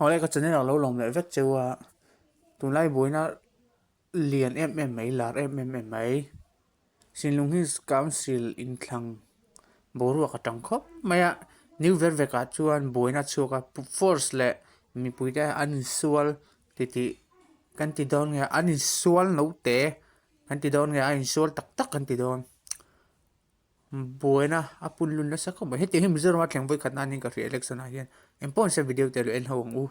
Awle ka channel ah lo lawm leh vek cheu a, tunlai buaina lian em em mai lar em em em mai Sinlung Hills Council inthlang boruak a tang khawp mai a, new ver vek ah chuan buaina a chhuak a force leh mipui te an insual titih kan ti dawn nge an insual no te kan ti dawn nge a insual tak tak kan ti dawn. Buaina a pun lun nasa khawp mai. Hetiang hi Mizoram a thleng vawi khat nan in ka hria election ah hian engpawh nise video te lo en ho ang u.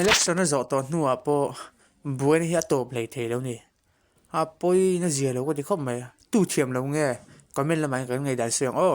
Election a zawh tawh hnuah pawh buaina hi a tawp hlei thei lo ni. A pawi na zia lo ka ti khawp mai. Tu thiam lo nge comment lamah hian kan ngaihdan sawi ang aw.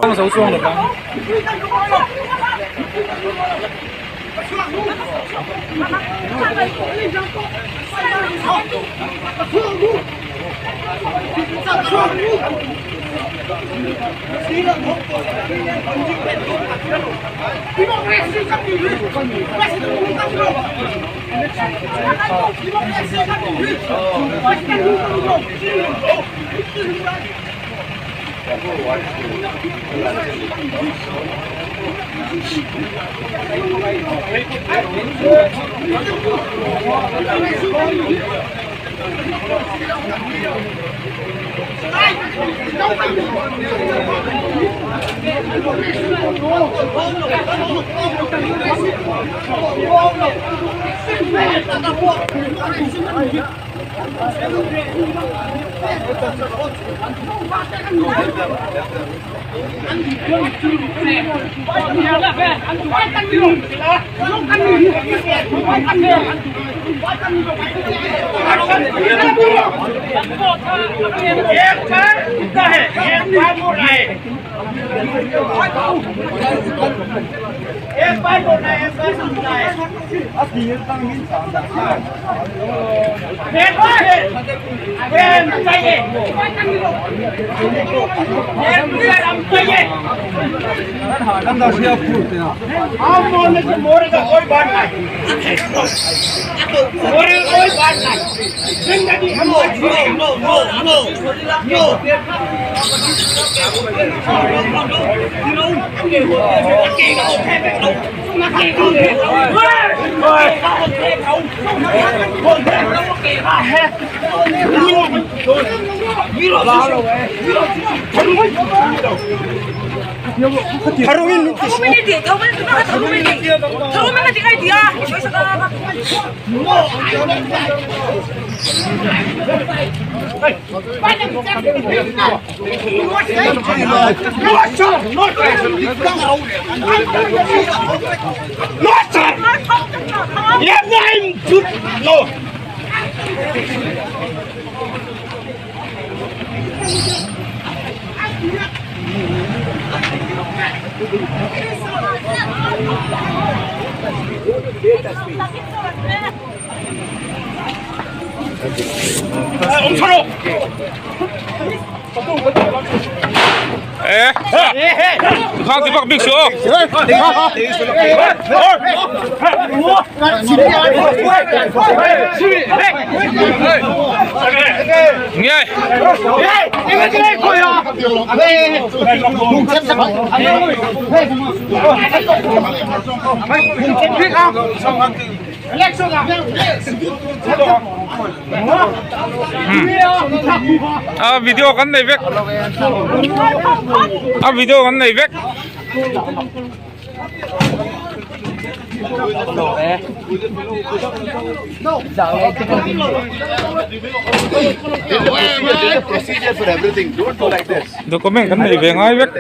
A video kan nei vek a video kan nei vek document kan nei ve ngai vek.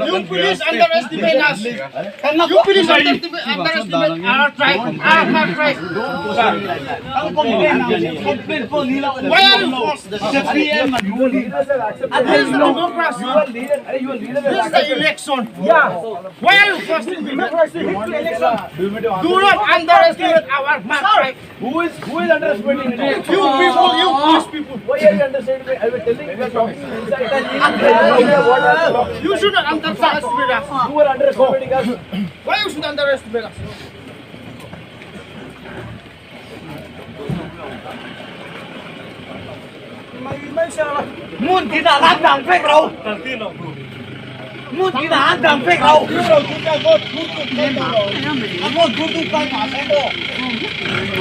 You police underestimate us. You police underestimate our tribe, our tribe. Why are you forced? This is democracy. This is the election. Why are you forcing democracy? Do not underestimate our tribe. Who is who is underestimating it? You people, you police people. Why are you underestimating? I was telling you, we are talking inside. You should not underestimate us. You are underestimating us. Why you should underestimate us? Mun tinah an dang vek lo. Mun tinah an dang vek lo. A vote tu kan ngah se maw?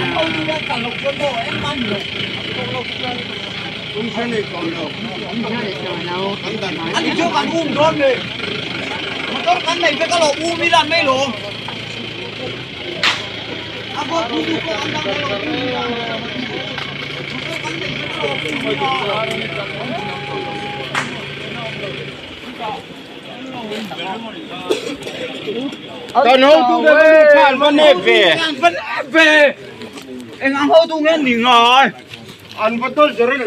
An hotu an kal loh chuan maw engmah a ni lo. Ani chu kan um dawn ni. Motor kan nei vek alawm um ila an mai lawm. A vote tu pawh an dang alawm um ila. Motor kan nei vek alawm um ila. Kan hotu te kha an va nep ve. An va nep ve. Eng ang hotu nge an ni ngai? An va tawl zer a ni.